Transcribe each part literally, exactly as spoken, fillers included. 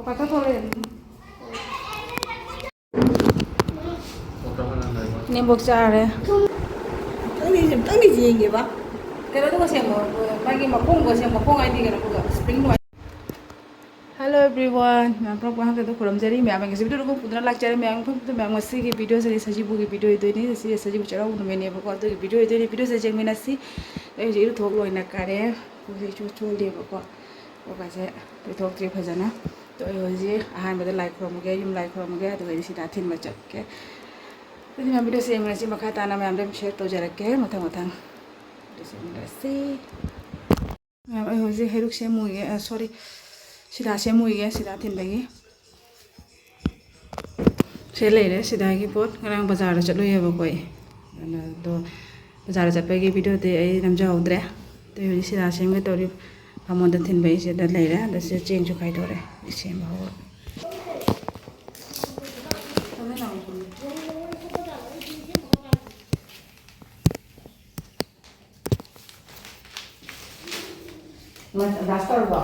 ꯄꯥꯊꯣꯛ ꯊꯣꯛꯂꯛꯑꯦ꯫ ꯅꯦꯝꯕꯣꯛ ꯆꯥꯔꯦ꯫ ꯈꯪꯗꯦ, ꯑꯩꯁꯦ ꯑꯝꯇꯪꯗꯤ ꯌꯦꯡꯒꯦꯕ꯫ ꯀꯩꯅꯣꯗꯨꯒ ꯁꯦꯝꯃꯣ, ꯃꯥꯒꯤ ꯃꯈꯣꯡꯗꯣ ꯁꯦꯝꯃꯣ, ꯃꯈꯣꯡ ꯍꯥꯏꯗꯤ ꯀꯩꯅꯣꯗꯨꯒ, spring ꯋꯥꯏ꯫ Hello everyone, ꯃꯌꯥꯝ ꯄꯨꯝꯅꯃꯛꯄꯨ ꯍꯥꯟꯅꯗ ꯈꯨꯔꯨꯝꯖꯔꯤ꯫ ꯃꯌꯥꯝ ꯑꯩ ꯉꯁꯤ video ꯑꯗꯨꯝ ꯄꯨꯗꯨꯅ ꯂꯥꯛꯆꯔꯦ꯫ ꯃꯌꯥꯝ ꯃꯐꯝꯗ ꯃꯌꯥꯝ ꯉꯁꯤꯒꯤ video ꯁꯤꯗꯤ ꯁꯖꯤꯕꯨꯒꯤ video ꯑꯣꯏꯗꯣꯏꯅꯤ꯫ ꯉꯁꯤ ꯁꯖꯤꯕꯨ ꯆꯩꯔꯥꯎꯕ ꯅꯨꯃꯤꯠꯅꯦꯕꯀꯣ, ꯑꯗꯨꯒꯤ video ꯑꯣꯏꯗꯣꯏꯅꯤ꯫ Video ꯁꯦ ꯌꯦꯡꯃꯤꯟꯅꯁꯤ꯫ ꯑꯩ ꯍꯧꯖꯤꯛ ꯏꯔꯨꯊꯣꯛ ꯂꯣꯏꯅ ꯀꯥꯔꯦ꯫ ꯀꯣꯛꯁꯦ ꯏꯆꯨ ꯆꯨꯗꯦꯕꯀꯣ꯫ ꯀꯣꯛꯀꯁꯦ ꯇꯩꯊꯣꯛꯇ꯭ꯔꯤ ꯐꯖꯅ꯫ ꯑꯗꯣ ꯑꯩ ꯍꯧꯖꯤꯛ ꯑꯍꯥꯟꯕꯗ ꯂꯥꯏ ꯈꯨꯔꯨꯝꯃꯒꯦ, ꯌꯨꯝ ꯂꯥꯏ ꯈꯨꯔꯨꯝꯃꯒꯦ, ꯑꯗꯨꯒ ꯑꯩꯗꯤ ꯁꯤꯗ ꯊꯤꯟꯕ ꯆꯠꯀꯦ꯫ ꯑꯗꯨꯗꯤ ꯃꯌꯥꯝ video ꯁꯦ ꯌꯦꯡꯃꯤꯟꯅꯁꯤ꯫ ꯃꯈꯥ ꯇꯥꯅ ꯃꯌꯥꯝꯗ ꯑꯗꯨꯝ share ꯇꯧꯖꯔꯛꯀꯦ ꯃꯊꯪ ꯃꯊꯪ꯫ Video ꯁꯦ ꯌꯦꯡꯃꯤꯟꯅꯁꯤ꯫ ꯃꯌꯥꯝ, ꯑꯩ ꯍꯧꯖꯤꯛ ꯍꯩꯔꯨꯛ ꯁꯦꯝꯃꯨꯒꯦ, ꯑ, sorry, ꯁꯤꯗꯥ ꯁꯦꯝꯃꯨꯒꯦ, ꯁꯤꯗꯥ ꯊꯤꯟꯕꯒꯤ꯫ ꯁꯦ ꯂꯩꯔꯦ ꯁꯤꯗꯥꯒꯤ ꯄꯣꯠ꯫ ꯉꯔꯥꯡ ꯕꯖꯥꯔꯗ ꯆꯠꯂꯨꯏꯌꯦꯕꯀꯣ ꯑꯩ꯫ ꯑꯗꯣ ꯕꯖꯥꯔꯗ ꯆꯠꯄꯒꯤ video ꯗꯤ ꯑꯩ ꯅꯝꯖꯍꯧꯗ꯭ꯔꯦ꯫ ꯑꯗꯨ ꯍꯧꯖꯤꯛ ꯁꯤꯗꯥ ꯁꯦꯝꯒꯦ ꯇꯧꯔꯤ꯫ ꯃꯉꯣꯟꯗ ꯊꯤꯟꯕꯒꯤ ꯁꯤꯗ ꯂꯩꯔꯦ꯫ ꯑꯗ ꯁꯤꯗ ꯆꯦꯡꯁꯨ ꯈꯥꯏꯗꯣꯔꯦ꯫ ꯁꯦꯝꯕ ꯍꯧꯔꯣ꯫ ꯗꯥꯁ ꯇꯧꯔꯕꯣ?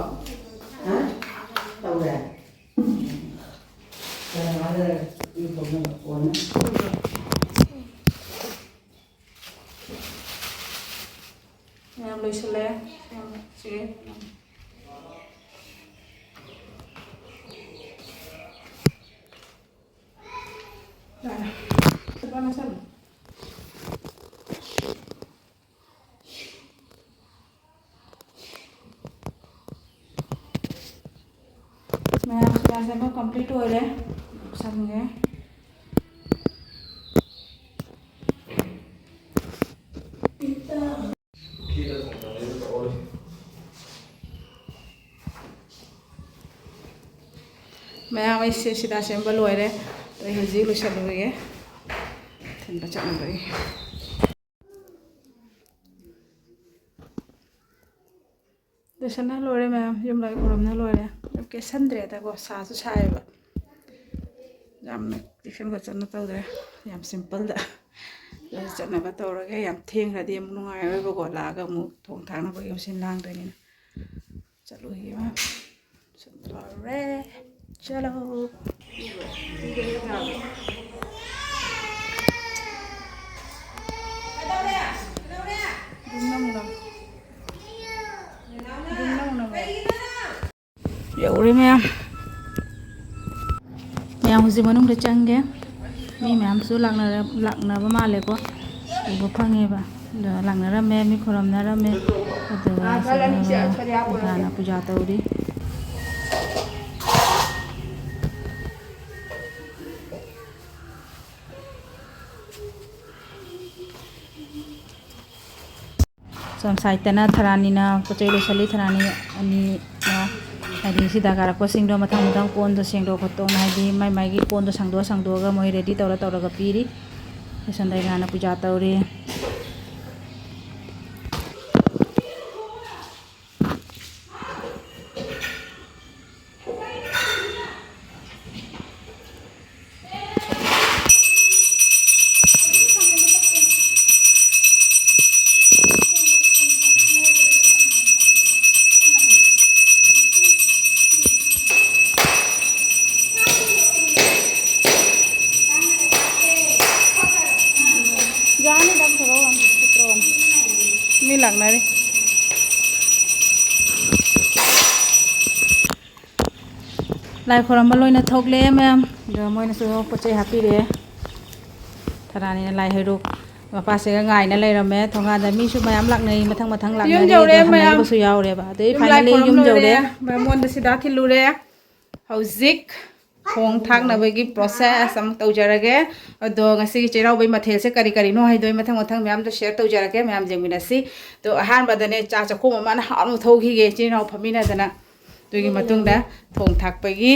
ꯍꯥ? ꯇꯧꯔꯦ? ꯎꯝ꯫ ꯀꯩꯅꯣ ꯍꯥꯏꯔꯦ, ꯏ ꯊꯣꯛꯅꯕ ꯀꯣꯟꯅ꯫ ꯃꯌꯥꯝ ꯂꯣꯏꯁꯤꯜꯂꯦ꯫ ꯁꯤ꯫ ꯌꯥꯔꯦ꯫ ꯃꯌꯥꯝ ꯁꯤꯗ ꯁꯦꯝꯕ complete ꯑꯣꯏꯔꯦ꯫ ꯂꯣꯏꯁꯟꯒꯦ꯫ ꯃꯌꯥꯝ ꯑꯩꯁꯦ ꯁꯤꯗ ꯁꯦꯝꯕ ꯂꯣꯏꯔꯦ꯫ ꯑꯗꯣ ꯑꯩ ꯍꯧꯖꯤꯛ ꯂꯣꯏꯁꯜꯂꯨꯔꯒꯦ꯫ ꯊꯤꯟꯕ ꯆꯠꯅꯕꯒꯤ꯫ ꯂꯣꯏꯁꯟꯅ ꯂꯣꯏꯔꯦ ꯃꯌꯥꯝ, ꯌꯨꯝ ꯂꯥꯏ ꯈꯨꯔꯨꯝꯅ ꯂꯣꯏꯔꯦ꯫ ꯌꯥꯝ ꯀꯦꯁꯟꯗ꯭ꯔꯦꯗꯀꯣ, ꯁꯥꯁꯨ ꯁꯥꯏꯌꯦꯕ꯫ ꯌꯥꯝꯅ ꯀꯦꯁꯟ ꯈꯣꯠꯆꯟꯅ ꯇꯧꯗ꯭ꯔꯦ, ꯌꯥꯝ simple ꯗ ꯆꯠꯅꯕ ꯇꯧꯔꯒꯦ꯫ ꯌꯥꯝ ꯊꯦꯡꯈ꯭ꯔꯗꯤ ꯑꯃꯨꯛ ꯅꯨꯡꯉꯥꯏꯔꯣꯏꯕꯀꯣ, ꯂꯥꯛꯑꯒ ꯑꯃꯨꯛ ꯊꯣꯡ ꯊꯥꯛꯅꯕꯒꯤ ꯑꯃꯨꯛ ꯁꯤꯟ ꯂꯥꯡꯗꯣꯏꯅꯤꯅ꯫ ꯆꯠꯂꯨꯈꯤꯒꯦ ꯃꯌꯥꯝ꯫ ꯁꯨꯝ ꯇꯧꯔꯦ꯫ ꯆꯠꯂꯣ꯫ ꯌꯧꯔꯦ ꯃꯌꯥꯝ꯫ ꯃꯌꯥꯝ ꯍꯧꯖꯤꯛ ꯃꯅꯨꯡꯗ ꯆꯪꯒꯦ꯫ ꯃꯤ ꯃꯌꯥꯝꯁꯨ ꯂꯥꯛꯅꯔ-, ꯂꯥꯛꯅꯕ ꯃꯥꯜꯂꯦꯀꯣ꯫ ꯎꯕ ꯐꯪꯉꯦꯕ꯫ ꯑꯗꯣ ꯂꯥꯛꯅꯔꯝꯃꯦ, ꯃꯤ ꯈꯨꯔꯝꯅꯔꯝꯃꯦ꯫ ꯑꯗꯨꯒ ꯁꯤꯗ ꯑꯣꯖꯥꯅ ꯄꯨꯖꯥ ꯇꯧꯔꯤ꯫ ꯁꯣꯝ ꯁꯥꯏꯠꯇꯅ ꯊꯔꯥꯅꯤꯅ ꯄꯣꯠ ꯆꯩ ꯂꯣꯏꯁꯜꯂꯤ, ꯊꯔꯥꯅꯤ ꯑꯅꯤꯅ ꯍꯥꯏꯗꯤ ꯁꯤꯗ ꯀꯥꯔꯛꯄꯁꯤꯡꯗꯣ ꯃꯊꯪ ꯃꯊꯪ ꯀꯣꯟꯗꯣ ꯁꯦꯡꯗꯣꯛ ꯈꯣꯠꯇꯣꯛꯅ ꯍꯥꯏꯗꯤ ꯃꯥꯏ ꯃꯥꯏꯒꯤ ꯀꯣꯟꯗꯣ ꯁꯪꯗꯣꯛꯑ ꯁꯪꯗꯣꯛꯑꯒ ꯃꯣꯏ ꯔꯦꯗꯤ ꯇꯧꯔ ꯇꯧꯔꯒ ꯄꯤꯔꯤ꯫ ꯁꯣꯝꯗ ꯏꯃꯥꯅ ꯄꯨꯖꯥ ꯇꯧꯔꯤ꯫ ꯌꯥꯅꯤꯗ, ꯑꯝ ꯊꯣꯛꯂꯛꯑꯣ, ꯑꯝ ꯊꯣꯛꯂꯛꯑꯣ꯫ ꯃꯤ ꯂꯥꯛꯅꯔꯤ꯫ ꯂꯥꯏ ꯈꯣꯏꯔꯝꯕ ꯂꯣꯏꯅ ꯊꯣꯛꯂꯛꯑꯦ ꯃꯌꯥꯝ꯫ ꯑꯗ ꯃꯣꯏꯅꯁꯨ ꯄꯣꯠ ꯆꯩ ꯍꯥꯞꯄꯤꯔꯛꯑꯦ꯫ ꯊꯔꯥꯅꯤꯅ ꯂꯥꯏ ꯍꯩꯔꯨꯛ ꯃꯄꯥꯁꯤꯒ ꯉꯥꯏꯅ ꯂꯩꯔꯝꯃꯦ꯫ ꯊꯣꯡꯒꯥꯟꯗ ꯃꯤꯁꯨ ꯃꯌꯥꯝ ꯂꯥꯛꯅꯩ, ꯃꯊꯪ ꯃꯊꯪ ꯌꯨꯝ ꯂꯥꯛꯅꯔꯤ꯫ ꯌꯧꯔꯦ ꯑꯗꯣ ꯃꯌꯥꯝ꯫ ꯍꯟꯅꯈꯤꯕꯁꯨ ꯌꯥꯎꯔꯦꯕ꯫ ꯑꯗꯩ ꯂꯥꯏ finally ꯈꯣꯏꯔꯝ ꯌꯨꯝ ꯂꯣꯏꯔꯦ꯫ ꯌꯧꯔꯦ꯫ ꯕꯥꯃꯣꯟꯗ ꯁꯤꯗꯥ ꯊꯤꯜꯂꯨꯔꯦ꯫ ꯍꯧꯖꯤꯛ ꯊꯣꯡ ꯊꯥꯛꯅꯕꯒꯤ process ꯑꯃꯨꯛ ꯇꯧꯖꯔꯒꯦ꯫ ꯑꯗꯣ ꯉꯁꯤꯒꯤ ꯆꯩꯔꯥꯎꯕꯒꯤ ꯃꯊꯦꯜꯁꯦ ꯀꯔꯤ ꯀꯔꯤꯅꯣ ꯍꯥꯏꯗꯣ ꯑꯩ ꯃꯊꯪ ꯃꯊꯪ ꯃꯌꯥꯝꯗꯣ share ꯇꯧꯖꯔꯛꯀꯦ, ꯃꯌꯥꯝ ꯌꯦꯡꯃꯤꯟꯅꯁꯤ꯫ ꯑꯗꯣ ꯑꯍꯥꯟꯕꯗꯅꯦ ꯆꯥ ꯆꯥꯛꯈꯣꯝ ꯑꯃ ꯍꯥꯟꯅ ꯊꯧꯈꯤꯒꯦ ꯏꯆꯤꯜ ꯏꯅꯥꯎ ꯐꯝꯃꯤꯟꯅꯗꯅ꯫ ꯑꯗꯨꯒꯤ ꯃꯇꯨꯡꯗ ꯊꯣꯡ ꯊꯥꯛꯄꯒꯤ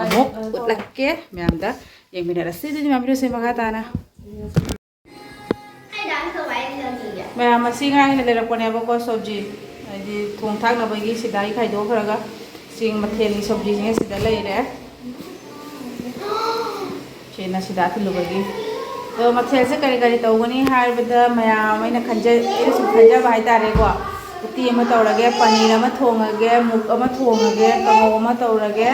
ꯑꯃꯨꯛ ꯎꯠꯂꯛꯀꯦ ꯃꯌꯥꯝꯗ, ꯌꯦꯡꯃꯤꯟꯅꯔꯁꯤ꯫ ꯑꯗꯨꯗꯤ ꯃꯌꯥꯝ videoꯁꯦ ꯃꯈꯥ ꯇꯥꯅ꯫ ꯃꯌꯥꯝ ꯑꯁꯤ ꯉꯥꯏꯅ ꯂꯩꯔꯛꯄꯅꯦꯕꯀꯣ, ꯁꯣꯕꯖꯤ꯫ ꯍꯥꯏꯗꯤ ꯊꯣꯡ ꯊꯥꯛꯅꯕꯒꯤ ꯁꯤꯗ ꯑꯩ ꯈꯥꯏꯗꯣꯛꯈ꯭ꯔꯒ ꯆꯦꯡ ꯃꯊꯦꯜꯒꯤ ꯁꯣꯕꯖꯤꯁꯤꯡ ꯑꯁꯤꯗ ꯂꯩꯔꯦ꯫ ꯁꯤꯅ ꯁꯤꯗ ꯊꯤꯜꯂꯨꯕꯒꯤ꯫ ꯑꯗꯣ ꯃꯊꯦꯜꯁꯦ ꯀꯔꯤ ꯀꯔꯤ ꯇꯧꯒꯅꯤ ꯍꯥꯏꯕꯗ ꯃꯌꯥꯝ ꯑꯩꯅ ꯈꯟꯖ-, ꯑꯩꯅ ꯁꯨꯝ ꯈꯟꯖꯕ ꯍꯥꯏꯇꯥꯔꯦꯀꯣ꯫ ꯎꯇꯤ ꯑꯃ ꯇꯧꯔꯒꯦ, ꯄꯅꯤꯔ ꯑꯃ ꯊꯣꯡꯉꯒꯦ, ꯃꯨꯛ ꯑꯃ ꯊꯣꯡꯉꯒꯦ, ꯀꯥꯡꯍꯧ ꯑꯃ ꯇꯧꯔꯒꯦ꯫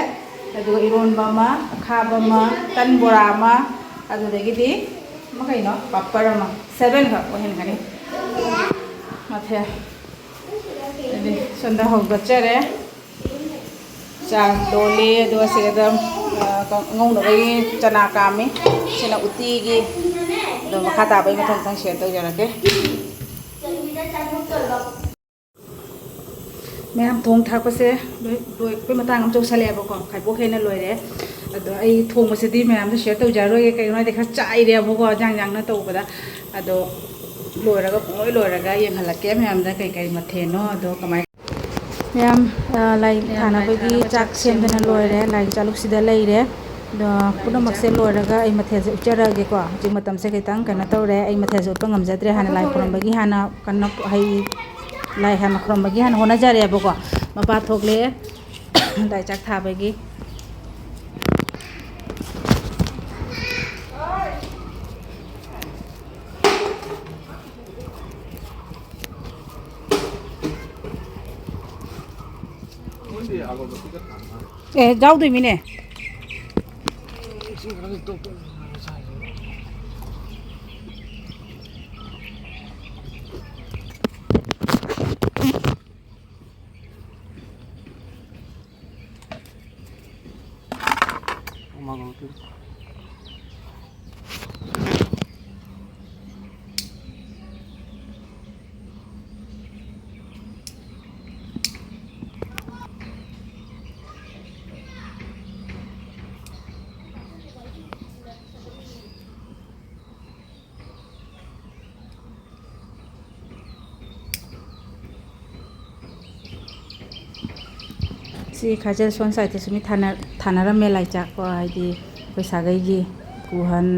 ꯑꯗꯨꯒ ꯏꯔꯣꯟꯕ ꯑꯃ, ꯑꯈꯥꯕ ꯑꯃ, ꯇꯟ ꯕꯣꯔꯥ ꯑꯃ, ꯑꯗꯨꯗꯒꯤꯗꯤ ꯑꯃ ꯀꯩꯅꯣ, ꯄꯥꯄꯔ ꯑꯃ, ꯁꯚꯦꯟ ꯈꯛ ꯑꯣꯏꯍꯟꯒꯅꯤ ꯃꯊꯦꯜ꯫ ꯑꯗꯨꯗꯤ ꯁꯣꯝꯗ ꯍꯧꯒꯠꯆꯔꯦ꯫ ꯆꯥ ꯂꯣꯜꯂꯤ, ꯑꯗꯨꯒ ꯁꯤꯗ, ꯑ, ꯉꯧꯅꯕꯒꯤ ꯆꯅꯥ ꯀꯥꯝꯃꯤ꯫ ꯁꯤꯅ ꯎꯇꯤꯒꯤ꯫ ꯑꯗꯣ ꯃꯈꯥ ꯇꯥꯕꯒꯤ ꯃꯊꯪ ꯃꯊꯪ ꯁꯤꯌꯔ ꯇꯧꯖꯔꯛꯀꯦ꯫ ꯃꯌꯥꯝ ꯊꯣꯡ ꯊꯥꯛꯄꯁꯦ ꯂꯣꯏ ꯂꯣꯏꯔꯛꯄꯩ ꯃꯇꯥꯡ ꯑꯃ ꯌꯧꯁꯜꯂꯛꯑꯦꯕꯀꯣ, ꯈꯥꯏꯕꯣꯛ ꯍꯦꯟꯅ ꯂꯣꯏꯔꯦ꯫ ꯑꯗꯣ ꯑꯩ ꯊꯣꯡꯕꯁꯤꯗꯤ ꯃꯌꯥꯝꯗ ꯁꯤꯌꯔ ꯇꯧꯖꯔꯔꯣꯏꯒꯦ, ꯀꯩꯒꯤꯅꯣ ꯍꯥꯏꯗꯤ ꯈꯔ ꯆꯥꯏꯔꯦꯕꯀꯣ, ꯏꯟꯖꯥꯡ ꯏꯟꯖꯥꯡꯅ ꯇꯧꯕꯗ꯫ ꯑꯗꯣ ꯂꯣꯏꯔꯒ ꯄꯨꯡꯂꯣꯏ ꯂꯣꯏꯔꯒ ꯌꯦꯡꯍꯜꯂꯛꯀꯦ ꯃꯌꯥꯝꯗ ꯀꯩ ꯀꯩ ꯃꯊꯦꯜꯅꯣ, ꯑꯗꯣ ꯀꯃꯥꯏ ꯃꯌꯥꯝ, ꯑ, ꯂꯥꯏ ꯊꯥꯅꯕꯒꯤ ꯆꯥꯛ ꯁꯦꯝꯗꯅ ꯂꯣꯏꯔꯦ꯫ ꯂꯥꯏ ꯆꯥꯂꯨꯛꯁꯤꯗ ꯂꯩꯔꯦ꯫ ꯑꯗꯣ ꯄꯨꯝꯅꯃꯛꯁꯦ ꯂꯣꯏꯔꯒ ꯑꯩ ꯃꯊꯦꯜꯁꯦ ꯎꯠꯆꯔꯛꯑꯒꯦꯀꯣ꯫ ꯍꯧꯖꯤꯛ ꯃꯇꯝꯁꯦ ꯈꯤꯇꯪ ꯀꯩꯅꯣ ꯇꯧꯔꯦ, ꯑꯩ ꯃꯊꯦꯜꯁꯦ ꯎꯠꯄ ꯉꯝꯖꯗ꯭ꯔꯦ꯫ ꯍꯥꯟꯅ ꯂꯥꯏ ꯈꯨꯔꯨꯝꯕꯒꯤ ꯍꯥꯟꯅ ꯀꯟꯅ ꯍꯩ-, ꯂꯥꯏ ꯍꯥꯟꯅ ꯈꯨꯔꯨꯝꯕꯒꯤ ꯍꯥꯟꯅ ꯍꯣꯠꯅꯖꯔꯦꯕꯀꯣ꯫ ꯃꯄꯥ ꯊꯣꯛꯂꯦ꯫ ꯂꯥꯏ ꯆꯥꯛ ꯊꯥꯕꯒꯤ꯫ ꯑꯦ, ꯌꯥꯎꯗꯣꯏꯃꯤꯅꯦ꯫ ꯁꯤ ꯈꯥꯖꯦꯜ ꯁꯣꯟ ꯁꯥꯏꯠꯇꯁꯨ ꯃꯤ ꯊꯥꯅ-, ꯊꯥꯅꯔꯝꯃꯦ ꯂꯥꯏꯆꯥꯛꯀꯣ, ꯍꯥꯏꯗꯤ ꯑꯩꯈꯣꯏ ꯁꯥꯒꯩꯒꯤ ꯏꯄꯨꯍꯟ,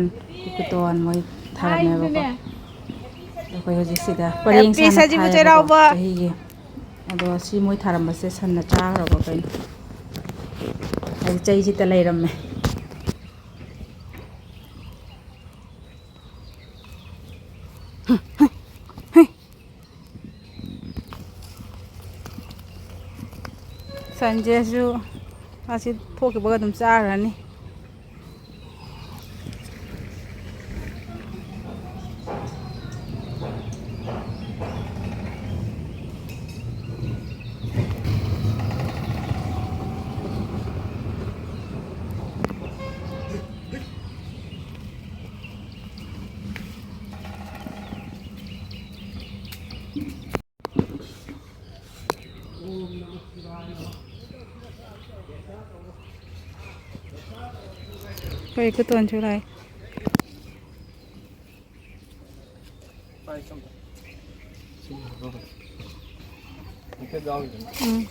ꯏꯄꯨꯇꯣꯟ ꯃꯣꯏ ꯊꯥꯔꯝꯃꯦꯕꯀꯣ꯫ ꯑꯩꯈꯣꯏ ꯍꯧꯖꯤꯛ ꯁꯤꯗ ꯄꯔꯦꯡ ꯁꯥꯅ ꯊꯥꯏꯌꯦꯕꯀꯣ ꯆꯍꯤꯒꯤ꯫ ꯑꯗꯣ ꯁꯤ ꯃꯣꯏ ꯊꯥꯔꯝꯕꯁꯦ ꯁꯟꯅ ꯆꯥꯈ꯭ꯔꯕ ꯀꯩꯅꯣ, ꯍꯥꯏꯗꯤ ꯆꯩꯁꯤꯗ ꯂꯩꯔꯝꯃꯦ꯫ ꯁꯟꯁꯦꯁꯨ ꯃꯥꯁꯤ ꯊꯣꯛꯈꯤꯕꯒ ꯑꯗꯨꯝ ꯆꯥꯈ꯭ꯔꯅꯤ꯫ ꯑꯩꯈꯣꯏ ꯈꯨꯇꯣꯟꯁꯨ ꯂꯥꯛꯑꯦ꯫ ꯎꯝ꯫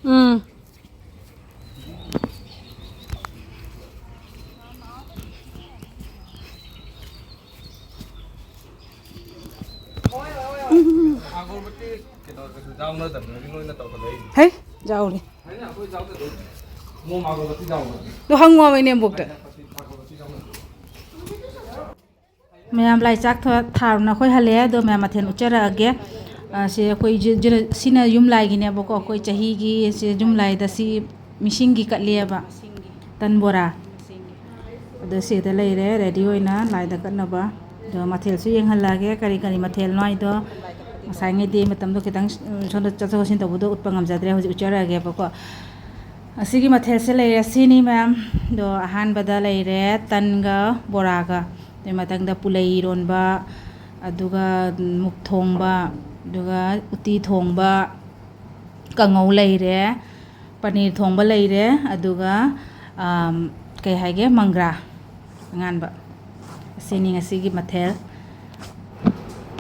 ꯎꯝ꯫ ꯍꯩ, ꯌꯥꯎꯔꯤ꯫ ꯑꯗꯨ ꯍꯪꯉꯣꯕ ꯏꯅꯦꯝꯕꯣꯛꯇ꯫ ꯃꯌꯥꯝ ꯂꯥꯏ ꯆꯥꯛ ꯊ-, ꯊꯥꯔꯨꯅ ꯑꯩꯈꯣꯏ ꯍꯜꯂꯛꯑꯦ꯫ ꯑꯗꯣ ꯃꯌꯥꯝ ꯃꯊꯦꯜ ꯎꯠꯆꯔꯛꯑꯒꯦ꯫ ꯑ, ꯁꯤ ꯑꯩꯈꯣꯏ ꯖꯤ-, ꯖꯤ-, ꯁꯤꯅ ꯌꯨꯝ ꯂꯥꯏꯒꯤꯅꯦꯕꯀꯣ꯫ ꯑꯩꯈꯣꯏ ꯆꯍꯤꯒꯤ ꯁꯤ ꯌꯨꯝ ꯂꯥꯏꯗ ꯁꯤ ꯃꯤꯁꯤꯡꯒꯤ ꯀꯠꯂꯦꯕ꯫ ꯇꯟ ꯕꯣꯔꯥ꯫ ꯑꯗꯣ ꯁꯤꯗ ꯂꯩꯔꯦ, ready ꯑꯣꯏꯅ ꯂꯥꯏꯗ ꯀꯠꯅꯕ꯫ ꯑꯗꯣ ꯃꯊꯦꯜꯁꯨ ꯌꯦꯡꯍꯜꯂꯛꯑꯒꯦ, ꯀꯔꯤ ꯀꯔꯤ ꯃꯊꯦꯜꯅꯣ ꯍꯥꯏꯗꯣ꯫ ꯉꯁꯥꯏꯉꯩꯗꯤ ꯃꯇꯝꯗꯣ ꯈꯤꯇꯪ, ꯎꯝ, ꯁꯣꯝꯗ ꯆꯠꯊꯣꯛ ꯆꯠꯁꯤꯟ ꯇꯧꯕꯗꯣ ꯎꯠꯄ ꯉꯝꯖꯗ꯭ꯔꯦ, ꯍꯧꯖꯤꯛ ꯎꯠꯆꯔꯛꯑꯒꯦꯕꯀꯣ꯫ ꯑꯁꯤꯒꯤ ꯃꯊꯦꯜꯁꯦ ꯂꯩꯔꯦ, ꯁꯤꯅꯤ ꯃꯌꯥꯝ꯫ ꯑꯗꯣ ꯑꯍꯥꯟꯕꯗ ꯂꯩꯔꯦ ꯇꯟꯒ ꯕꯣꯔꯥꯒ꯫ ꯑꯗꯨꯒꯤ ꯃꯊꯪꯗ ꯄꯨꯂꯩ ꯏꯔꯣꯟꯕ, ꯑꯗꯨꯒ ꯃꯨꯛ ꯊꯣꯡꯕ, ꯑꯗꯨꯒ ꯎꯇꯤ ꯊꯣꯡꯕ, ꯀꯥꯡꯉꯧ ꯂꯩꯔꯦ, ꯄꯅꯤꯔ ꯊꯣꯡꯕ ꯂꯩꯔꯦ, ꯑꯗꯨꯒ, ꯑꯝ, ꯀꯩ ꯍꯥꯏꯒꯦ, ꯃꯪꯒ꯭ꯔꯥ ꯑꯉꯥꯟꯕ꯫ ꯑꯁꯤꯅꯤ ꯉꯁꯤꯒꯤ ꯃꯊꯦꯜ꯫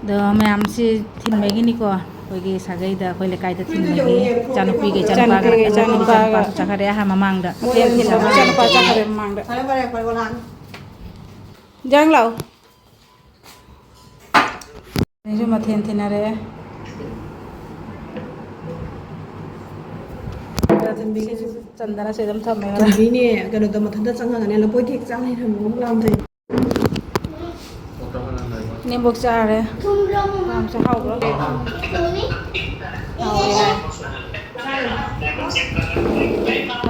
ꯑꯗꯣ ꯃꯌꯥꯝꯁꯤ ꯊꯤꯟꯕꯒꯤꯅꯤꯀꯣ, ꯑꯩꯈꯣꯏꯒꯤ ꯁꯥꯒꯩꯗ, ꯑꯩꯈꯣꯏ ꯂꯩꯀꯥꯏꯗ ꯊꯤꯟꯕꯒꯤ꯫ ꯏꯆꯥꯅꯨꯄꯤꯒ ꯏꯆꯥꯅꯨꯄꯥꯒ ꯏꯆꯥꯅꯨꯄꯤꯒ ꯏꯆꯥꯅꯨꯄꯥꯒ ꯏꯆꯥꯅꯨꯄꯥꯁꯨ ꯆꯠꯈ꯭ꯔꯦ, ꯑꯍꯥ, ꯃꯃꯥꯡꯗ꯫ ꯃꯊꯦꯜ ꯊꯤꯟꯕ ꯏꯆꯥꯅꯨꯄꯥ ꯆꯠꯈ꯭ꯔꯦ ꯃꯃꯥꯡꯗ꯫ ꯐꯔꯦ, ꯐꯔꯦ, ꯐꯔꯦ, ꯂꯥꯛꯑꯣ꯫ ꯏꯟꯖꯥꯡ ꯂꯥꯛꯑꯣ꯫ ꯑꯩꯁꯨ ꯃꯊꯦꯜ ꯊꯤꯟꯅꯔꯛꯑꯦ꯫ ꯆꯟꯗꯅ ꯁꯤꯗ ꯑꯗꯨꯝ ꯊꯝꯃꯦ ꯉꯔꯥꯡ꯫ ꯆꯟꯕꯤꯅꯦ, ꯀꯩꯅꯣꯗ ꯃꯊꯟꯇ ꯆꯪꯉꯒꯅꯦ, ꯂꯐꯣꯏ ꯊꯦꯛ ꯆꯥ ꯂꯩꯔꯝꯃꯦ, ꯑꯃꯨꯛ ꯂꯥꯝꯗꯣꯏꯅꯦ꯫ ꯏꯕꯣꯛ ꯆꯥꯔꯦ꯫ ꯊꯨꯝꯕ꯭ꯔꯣ, ꯃꯃꯥ? ꯌꯥꯝꯁꯨ ꯍꯥꯎꯕ꯭ꯔꯣ? ꯊꯨꯝꯃꯤ꯫ ꯍꯥꯎꯋꯦ ꯍꯥꯏ꯫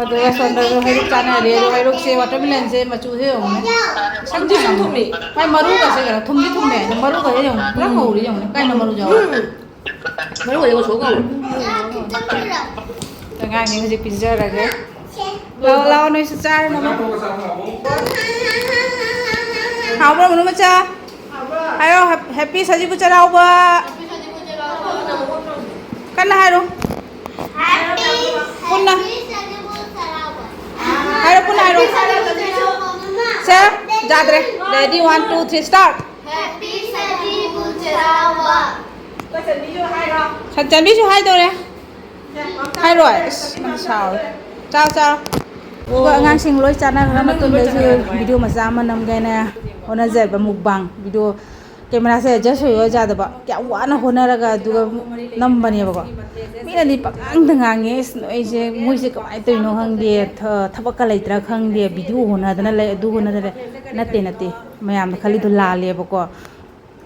ꯑꯗꯨꯒ ꯁꯣꯝꯗꯁꯨ ꯍꯩꯔꯨꯛ ꯆꯥꯅꯔꯤ꯫ ꯑꯗꯣ ꯍꯩꯔꯨꯛꯁꯦ, watermelonꯁꯦ ꯃꯆꯨꯁꯦ ꯌꯦꯡꯉꯨꯅꯦ꯫ ꯊꯨꯝꯗꯤ ꯁꯨꯝ ꯊꯨꯝꯃꯤ꯫ ꯃꯥꯏ ꯃꯔꯨꯒꯁꯦ ꯀꯩꯅꯣ ꯊꯨꯝꯗꯤ ꯊꯨꯝꯃꯦ꯫ ꯑꯗꯣ ꯃꯔꯨꯒꯁꯦ ꯌꯦꯡꯉꯨꯅꯦ꯫ ꯄꯨꯔꯥ ꯉꯧꯔꯤ ꯌꯦꯡꯉꯨꯅꯦ꯫ ꯀꯥꯏꯅ ꯃꯔꯨ ꯌꯥꯎꯕ? ꯎꯝ꯫ ꯃꯔꯨꯒꯁꯦ ꯉꯧꯁꯣꯛ ꯉꯧꯔꯦ꯫ ꯑꯉꯥꯡꯁꯤꯡ ꯍꯧꯖꯤꯛ ꯄꯤꯖꯔꯒꯦ꯫ ꯂꯥꯛꯑꯣ, ꯂꯥꯛꯑꯣ, ꯅꯣꯏꯁꯨ ꯆꯥꯔꯣ, ꯃꯃꯥ꯫ ꯍꯥꯎꯕ꯭ꯔꯣ, ꯃꯅꯨ ꯃꯆꯥ? ꯍꯥꯏꯔꯣ, ꯍꯦꯞ-, happy ꯁꯖꯤꯕꯨ ꯆꯩꯔꯥꯎꯕ꯫ ꯀꯟꯅ ꯍꯥꯏꯔꯣ꯫ ꯄꯨꯟꯅ꯫ ꯍꯥꯏꯔꯣ, ꯄꯨꯟꯅ ꯍꯥꯏꯔꯣ꯫ ꯁꯦ, ꯌꯥꯗ꯭ꯔꯦ꯫ Ready, one, two, three, start꯫ Happy ꯁꯖꯤꯕꯨ ꯆꯩꯔꯥꯎꯕ꯫ ꯁꯟꯆꯟꯕꯤꯁꯨ ꯍꯥꯏꯗꯧꯔꯦ꯫ ꯍꯥꯏꯔꯣꯏ꯫ ꯑꯁ, ꯅꯪ ꯁꯥꯎꯔꯦ꯫ ꯆꯥꯎ, ꯆꯥꯎ꯫ ꯑꯗꯨꯒ ꯑꯉꯥꯡꯁꯤꯡ ꯂꯣꯏ ꯆꯥꯟꯅꯈ꯭ꯔ ꯃꯇꯨꯡꯗ ꯑꯩꯁꯦ video ꯃꯆꯥ ꯑꯃ ꯅꯝꯒꯦꯅ ꯍꯣꯠꯅꯖꯕ, mukbang video꯫ Cameraꯁꯦ adjust ꯑꯣꯏꯌꯣ ꯌꯥꯗꯕ꯫ ꯀꯌꯥꯝ ꯋꯥꯅ ꯍꯣꯠꯅꯔꯒ ꯑꯗꯨꯒ ꯅꯝꯕꯅꯦꯕꯀꯣ꯫ ꯃꯤꯅꯗꯤ ꯄꯉꯥꯡꯗ ꯉꯥꯡꯉꯦ, "ꯑꯁ, ꯅꯣꯏꯁꯦ, ꯃꯣꯏꯁꯦ ꯀꯃꯥꯏꯅ ꯇꯧꯔꯤꯅꯣ ꯈꯪꯗꯦ, ꯊ-, ꯊꯕꯛꯀ ꯂꯩꯇ꯭ꯔꯥ ꯈꯪꯗꯦ, video ꯍꯣꯠꯅꯗꯅ ꯂꯩ, ꯑꯗꯨ ꯍꯣꯠꯅꯗꯅ ꯂꯩ"꯫ ꯅꯠꯇꯦ, ꯅꯠꯇꯦ꯫ ꯃꯌꯥꯝꯅ ꯈꯜꯂꯤꯗꯣ ꯂꯥꯜꯂꯦꯕꯀꯣ꯫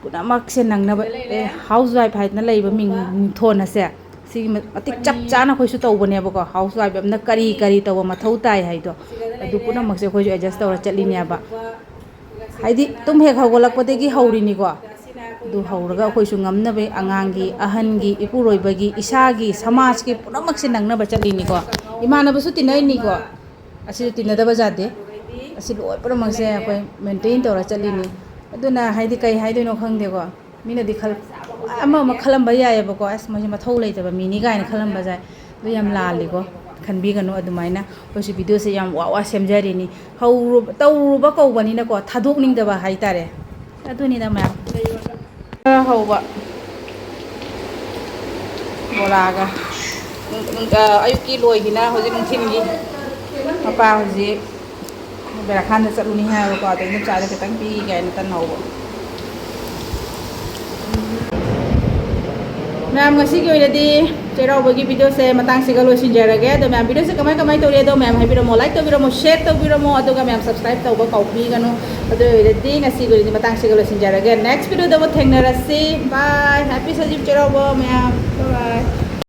ꯄꯨꯝꯅꯃꯛꯁꯦ ꯅꯪꯅꯕ, ꯑꯦ, housewife ꯍꯥꯏꯗꯅ ꯂꯩꯕ ꯃꯤꯡ, ꯃꯤꯡꯊꯣꯟ ꯑꯁꯦ, ꯁꯤꯒꯤ ꯃ-, ꯃꯇꯤꯛ ꯆꯞ ꯆꯥꯅ ꯑꯩꯈꯣꯏꯁꯨ ꯇꯧꯕꯅꯦꯕꯀꯣ꯫ Housewife ꯑꯃꯅ ꯀꯔꯤ ꯀꯔꯤ ꯇꯧꯕ ꯃꯊꯧ ꯇꯥꯏ ꯍꯥꯏꯗꯣ, ꯑꯗꯨ ꯄꯨꯝꯅꯃꯛꯁꯦ ꯑꯩꯈꯣꯏꯁꯨ adjust ꯇꯧꯔ ꯆꯠꯂꯤꯅꯦꯕ꯫ ꯍꯥꯏꯗꯤ ꯇꯨꯝ ꯍꯦꯛ ꯍꯧꯒꯠꯂꯛꯄꯗꯒꯤ ꯍꯧꯔꯤꯅꯤꯀꯣ꯫ ꯑꯗꯨ ꯍꯧꯔꯒ ꯑꯩꯈꯣꯏꯁꯨ ꯉꯝꯅꯕ ꯑꯉꯥꯡꯒꯤ, ꯑꯍꯟꯒꯤ, ꯏꯄꯨꯔꯣꯏꯕꯒꯤ, ꯏꯁꯥꯒꯤ, ꯁꯃꯥꯖꯀꯤ ꯄꯨꯝꯅꯃꯛꯁꯦ ꯅꯪꯅꯕ ꯆꯠꯂꯤꯅꯤꯀꯣ꯫ ꯏꯃꯥꯟꯅꯕꯁꯨ ꯇꯤꯟꯅꯩꯅꯤꯀꯣ꯫ ꯑꯁꯤꯁꯨ ꯇꯤꯟꯅꯗꯕ ꯌꯥꯗꯦ꯫ ꯑꯁꯤ ꯂꯣꯏ ꯄꯨꯝꯅꯃꯛꯁꯦ ꯑꯩꯈꯣꯏ maintain ꯇꯧꯔ ꯆꯠꯂꯤꯅꯤ꯫ ꯑꯗꯨꯅ ꯍꯥꯏꯗꯤ ꯀꯩ ꯍꯥꯏꯗꯣꯏꯅꯣ ꯈꯪꯗꯦꯀꯣ꯫ ꯃꯤꯅꯗꯤ ꯈꯜ-, ꯑꯃ ꯑꯃ ꯈꯜꯂꯝꯕ ꯌꯥꯏꯑꯕꯀꯣ, "ꯑꯁ, ꯃꯣꯏꯁꯦ ꯃꯊꯧ ꯂꯩꯇꯕ ꯃꯤꯅꯤ" ꯀꯥꯏꯅ ꯈꯜꯂꯝꯕ ꯌꯥꯏ꯫ ꯑꯗꯨ ꯌꯥꯝ ꯂꯥꯜꯂꯤꯀꯣ꯫ ꯈꯟꯕꯤꯒꯅꯨ ꯑꯗꯨꯃꯥꯏꯅ꯫ ꯑꯩꯈꯣꯏꯁꯨ videoꯁꯦ ꯌꯥꯝ ꯋꯥ ꯋꯥ ꯁꯦꯝꯖꯔꯤꯅꯤ꯫ ꯍꯧꯔꯨ-, ꯇꯧꯔꯨꯕ ꯀꯧꯕꯅꯤꯅꯀꯣ, ꯊꯥꯗꯣꯛꯅꯤꯡꯗꯕ ꯍꯥꯏꯇꯥꯔꯦ꯫ ꯑꯗꯨꯅꯤꯗ ꯃꯌꯥꯝ꯫ ꯈꯔ ꯍꯧꯕ ꯕꯣꯔꯥꯒ꯫ ꯅꯨꯡ-, ꯅꯨꯡ-, ꯑ, ꯑꯌꯨꯛꯀꯤ ꯂꯣꯏꯒꯤꯅ ꯍꯧꯖꯤꯛ ꯅꯨꯡꯊꯤꯜꯒꯤ꯫ ꯃꯄꯥ ꯍꯧꯖꯤꯛ ꯕꯦꯔꯥꯈꯥꯟꯗ ꯆꯠꯂꯨꯅꯤ ꯍꯥꯏꯕꯀꯣ, ꯑꯗ ꯏꯗꯣꯝꯆꯥꯗ ꯈꯤꯇꯪ ꯄꯤꯒꯦ ꯍꯥꯏꯅ ꯇꯟ ꯍꯧꯕ꯫ ꯃꯌꯥꯝ, ꯉꯁꯤꯒꯤ ꯑꯣꯏꯅꯗꯤ ꯆꯩꯔꯥꯎꯕꯒꯤ videoꯁꯦ ꯃꯇꯥꯡꯁꯤꯒ ꯂꯣꯏꯁꯤꯟꯖꯔꯒꯦ꯫ ꯑꯗꯣ ꯃꯌꯥꯝ, videoꯁꯦ ꯀꯃꯥꯏ ꯀꯃꯥꯏ ꯇꯧꯔꯤ ꯑꯗꯣ ꯃꯌꯥꯝ ꯍꯥꯏꯕꯤꯔꯝꯃꯣ, like ꯇꯧꯕꯤꯔꯝꯃꯣ, share ꯇꯧꯕꯤꯔꯝꯃꯣ, ꯑꯗꯨꯒ ꯃꯌꯥꯝ subscribe ꯇꯧꯕ ꯀꯥꯎꯕꯤꯒꯅꯨ꯫ ꯑꯗꯨ ꯑꯣꯏꯔꯗꯤ ꯉꯁꯤꯒꯤ ꯑꯣꯏꯅꯗꯤ ꯃꯇꯥꯡꯁꯤꯒ ꯂꯣꯏꯁꯤꯟꯖꯔꯒꯦ꯫ Next videoꯗ ꯑꯃꯨꯛ ꯊꯦꯡꯅꯔꯁꯤ꯫ Bye, happy ꯁꯖꯤꯕꯨ ꯆꯩꯔꯥꯎꯕ ꯃꯌꯥꯝ꯫ Bye bye꯫